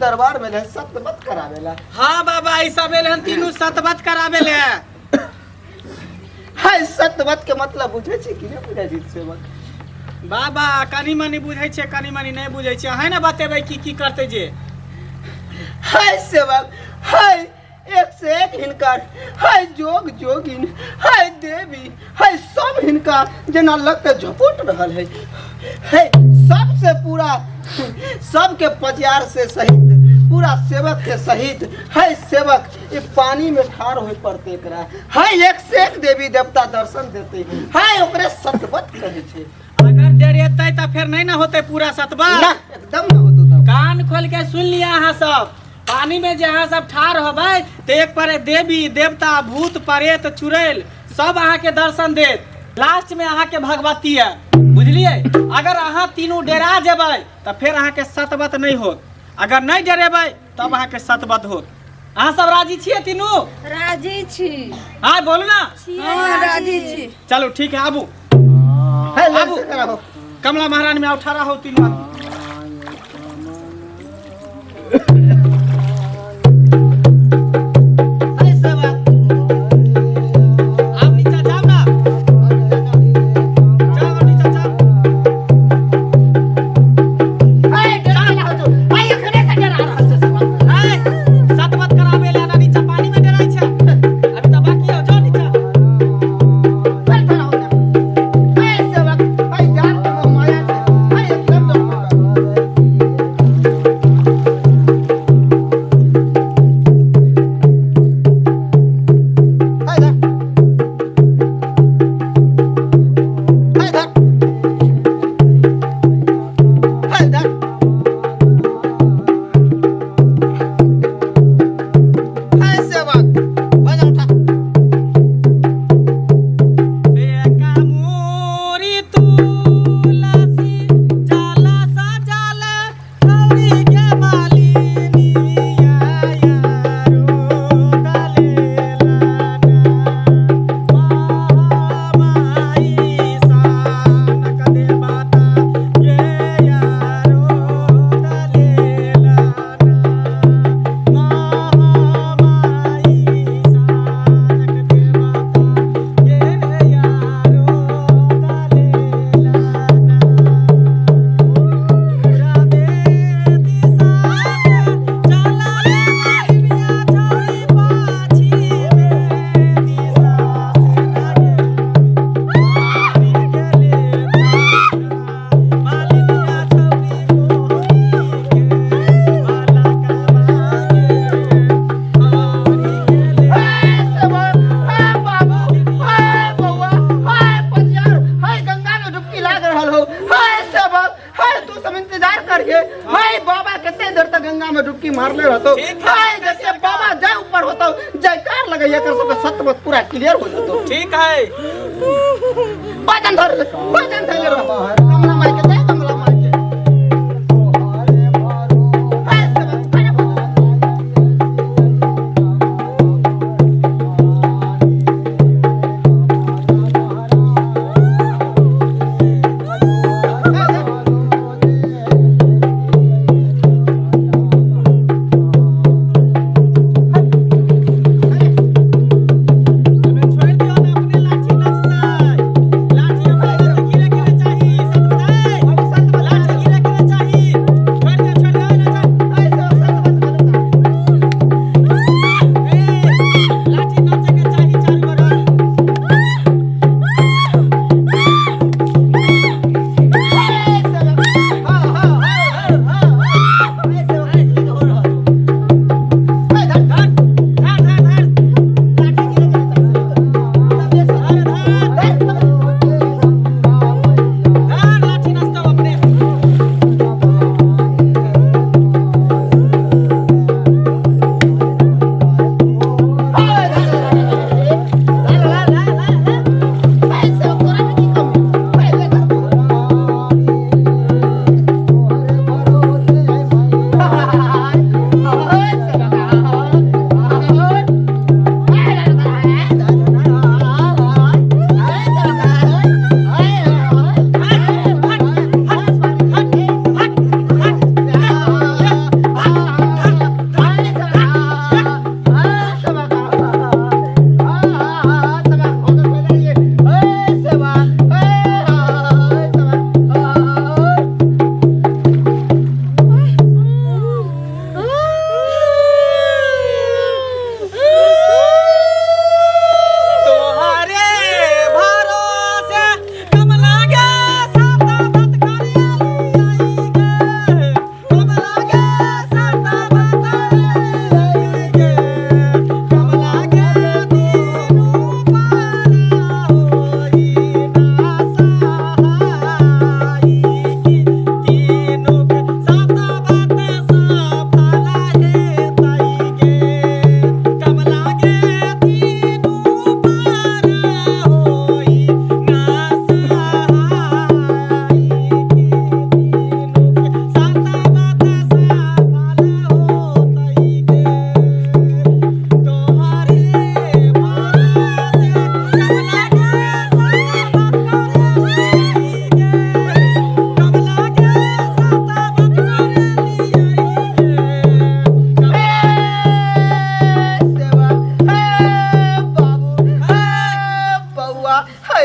दरबार में रहे सतबत करावेला। हाँ बाबा, ई सब एल हन तीनू सतबत करावे ले। हाय, सतबत के मतलब बुझे छी कि नहीं बुझे छी सेवक? बाबा, कनी मनी बुझै छियै, कनी मनी नहि बुझै छियै। अहें ने बतेबै की की करतै जे। हाय सेवक, हाय एक से एक हिनकर, हाय जोग जोगिन, हाय देवी, हाय सब हिनका जेना लगते झपुट रहल है। है सबसे पूरा सबके पजियार से सहित पूरा सेवक के सहित। है सेवक, ई पानी में ठाड़ होय पड़ते एकरा। है एक से एक देवी देवता दर्शन देते है, ओकरे सतबत कहै छै। अगर डरेतै तऽ फेर नहि ने होतै पूरा सतबत। ना, एकदम ना होतो तब। कान खोल के सुन लिया अहाँ सब, पानी में जे अहाँ सब ठाढ़ होबै तऽ एक पर देवी देवता, भूत प्रेत चुड़ैल सब अहाँके दर्शन देत। लास्ट में अहाँके भगवती है, बुझलियै? अगर अहाँ तीनू डेरा जेबै तऽ फेर अहाँके सतबत नहि होत। अगर नहि डरेबै तब अहाँके सतबत होत। अहाँ सब राजी छियै तीनू? राजी छी। हाँ, बोलू ना। हाँ, राजी छी। चलू ठीक है, आबू। है लाइन आबू। से कराहो। कमला महारानी में आओ, ठाड़ा हो तीनू आदमी। है सेवक। आप नीचा जाओ ना, जाओ नीचा जाओ। है डरा रहल छौ। है एखने से डरा रहल छौ सेवक। ए, सतबत कराबे ले ना नीचा पानी में डराइ छै? अभी तऽ बाकी हो, जाओ नीचा। चल खड़ा हो जा। है सेवक, है जान के मोह माया छै। है एकदम डर गेल। है धर। है धर। है धर। है सेवक, बजा उठा। बेका मोरी तुलसी जाला सजाल गौरी के मालिनी यारो दलेला महामाई सानक देवता ये यारो दलेला महामाई सानक देवता ये यारो दलेला। है सेवक, है बाबू, है बौआ, है पतियार, है गंगा में डुबकी लाग रहल हो। है सेवक, है तू सब इंतजार करिए। है बाबा कते देर तक गंगा में डुबकी मारले रहतो। ठीक है। है जैसे बाबा जय ऊपर होतो जयकार लगैया कर सबके सतबत पूरा क्लियर हो जतो। ठीक है। भजन धर ले, भजन धर ले रहो। कमला माई के जय, कमला माई के। है सेवक, है भजन। छोड़ि दियौ ने, अपने लाठी नचतै। लाठी अपने तऽ गिरे गिरे चाही, सतबत है।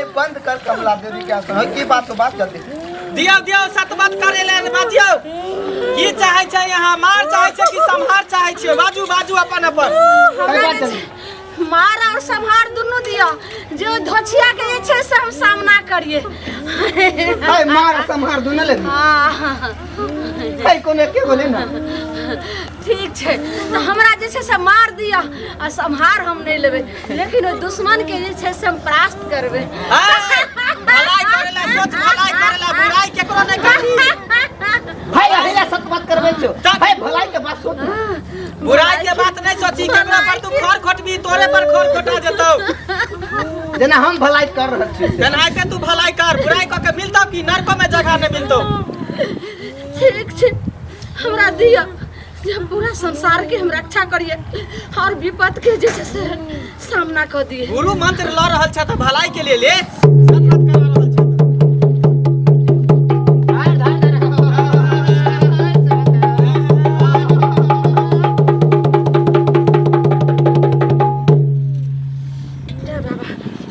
हाय बंद कर कमला देवी के आसन। की बात तो बात जल्दी दियौ दियौ सत बात करे ले बाजियौ। की चाहै छै अहाँ? मार चाहै छै कि सम्हार चाहै छियै? बाजू बाजू अपन अपन। हाय बात जल्दी। मार और सम्हार दुनू दिया, जो धोछिया के जे छै से हम सामना करिए। हाय मार सम्हार दुनू ले। हाँ हाय कोनो के बोले ना। ठीक छै, तऽ हमरा जे छै से मार दिया आ सम्हार हम नहि लेबै, लेकिन ओहि दुश्मन के जे छै से हम परास्त करबै। भलाई करेला सोच, भलाई करेला, बुराई केकरो नहि करी। हाय अहिला सत बात करबै छौ। हाय भलाई के बात सोच। बुराई के बात नहीं सोची, केकरा पर तू खर खोटबी तोरे पर खर खोटा जेतौ। जेना हम भलाई कर रहल छी। जेनाहिते तू भलाई कर, बुराई क के मिलतौ कि नरको में जगह नहीं मिलतौ। ठीक छै, हमरा दिया जे हम पूरा संसार के हम रक्षा करिए और विपद के जे छै से सामना कर दिए। गुरु मंत्र ल रहल छ त भलाई के लिए ले। सब बात करा रहल छ। जय बाबा,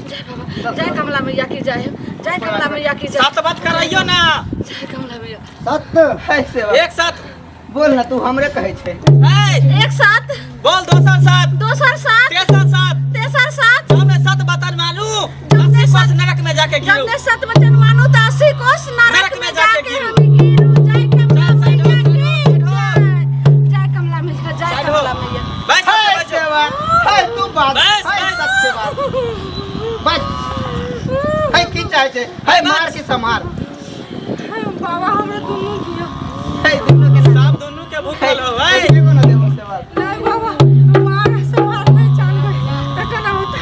जय बाबा, जय कमला मैया की जय, जय कमला मैया की जय। सत बात कराइयो ना। जय कमला मैया। सत्य है सेवा। एक साथ बोल ना, तू हमरे कहै छै। ए एक साथ बोल, दोसर साथ, दोसर साथ, तेसर साथ, तेसर साथ। जब सत बतन मानू जब 80 कोस नरक में जाके गिरू। जब सत वचन मानू तो 80 कोस नरक में जाके हम गिरू। जय कमला मैया की जय, जय कमला मैया, जय कमला मैया। बस है सेवा। है तू बात, बस, है बस। सत्य बात। बस है की चाहे छै? है मार की सम्हार? बाबा हमरा दुनू दियो। है दुनू के सब दुनू के भूखल हो। है एगो ना देबो सेवा। नहीं बाबा, मार सम्हार नहीं जानबे तखन होता।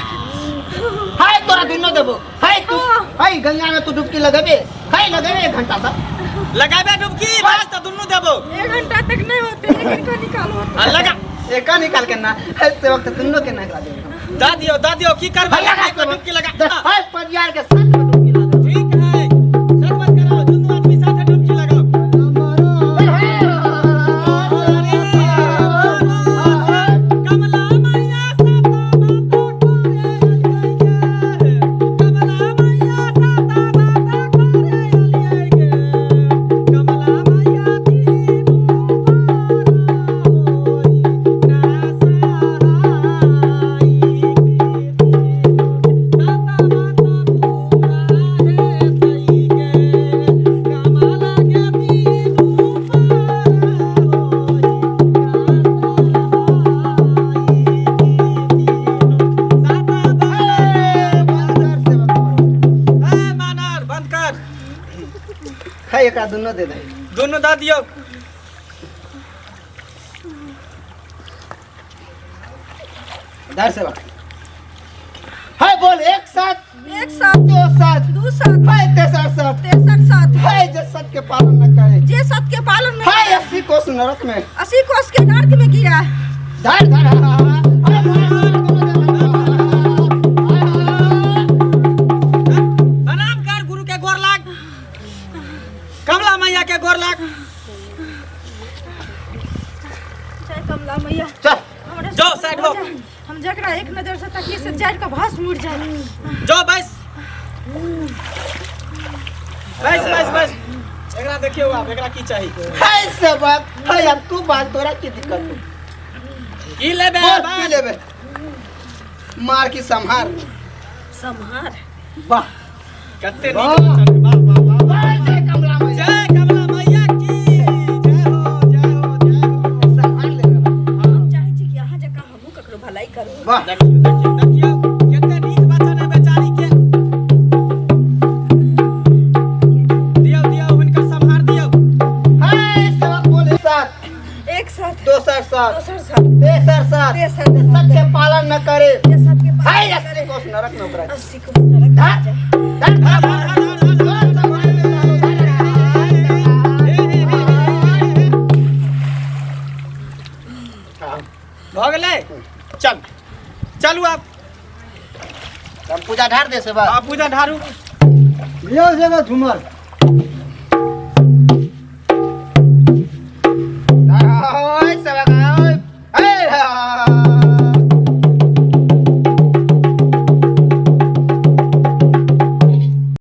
है तोरा दुनू देबो। है तू है गंगा में तू डुबकी लगेबे? है लगेबे एक घंटा तक? लगाबे डुबकी बस त दुनू देबो। एक घंटा तक नहीं होते, लेकिन को निकालो। आ लगा एका निकाल के ना। है सेवक त दुनू के ना लगा देबो। दा दियो, दा दियो, की करबे? है लगा को डुबकी लगा। है परियार के साथ में डुबकी लगा। ठीक है, सब बात कराओ, दुनू आदमी साथ डुबकी लगाओ। कमला मैया साता बाता करे अलियै गे, कमला मैया साता बाता करे अलियै गे, कमला मैया तीनू पार होई ना सहाई के साता बाता पूरा हेतै गे, कमला के तीनू पार होई ना। बंद कर। है एकरा दुनू दे दे। दुनू दऽ दियौ। धर सेवा। है बोल एक साथ, एक साथ, दो साथ, दू साथ, है तेसर साथ, तेसर साथ। है जे सत्य के पालन न करे, जे सत के पालन नहीं है 80 कोस नरक में, 80 कोस के नरक में गिरा। धर धर। हा, हा, हा। प्रणाम कर गुरु के गोर लाग, कमला मैया के गोर लाग। जय कमला मैया। चल हमरे जाओ, साइड हो। हम जकरा एक नजर से तकिए से जड़ के भस्म उड़ जाए। जो बस बस बस बस। एकरा देखियो आप, एकरा की चाही? है सेवक। है अब तू बात, तोरा की दिक्कत हो? की लेबे? बोल की लेबे? मार की सम्हार? सम्हार। वाह कते नीक वचन। वाह वाह वाह वाह। जय कमला मैया। जय कमला मैया की जय हो, जय हो, जय हो। सम्हार लेबे। हम चाहे छी कि अहाँ जकाँ हमहूँ ककरो भलाई करू। वाह देखियो देखियो देखियो कते नीक वचन है बेचारी के। दियौ दियौ हुनकर सम्हार दियौ। है सेवक बोल एक साथ, एक साथ, दोसर साथ, दोसर साथ, तेसर साथ, तेसर सत्य के पालन न करे, जे सत के है पालन 80 कोस नरक में ओकरा। 80 कोस नरक में धर, जाए। धर, धर, धर, धर, धर, धर। भऽ गेलै? चल चलू आब। हम पूजा ढार दे सेवा। आ पूजा ढारू। लियो सेवा झूमर।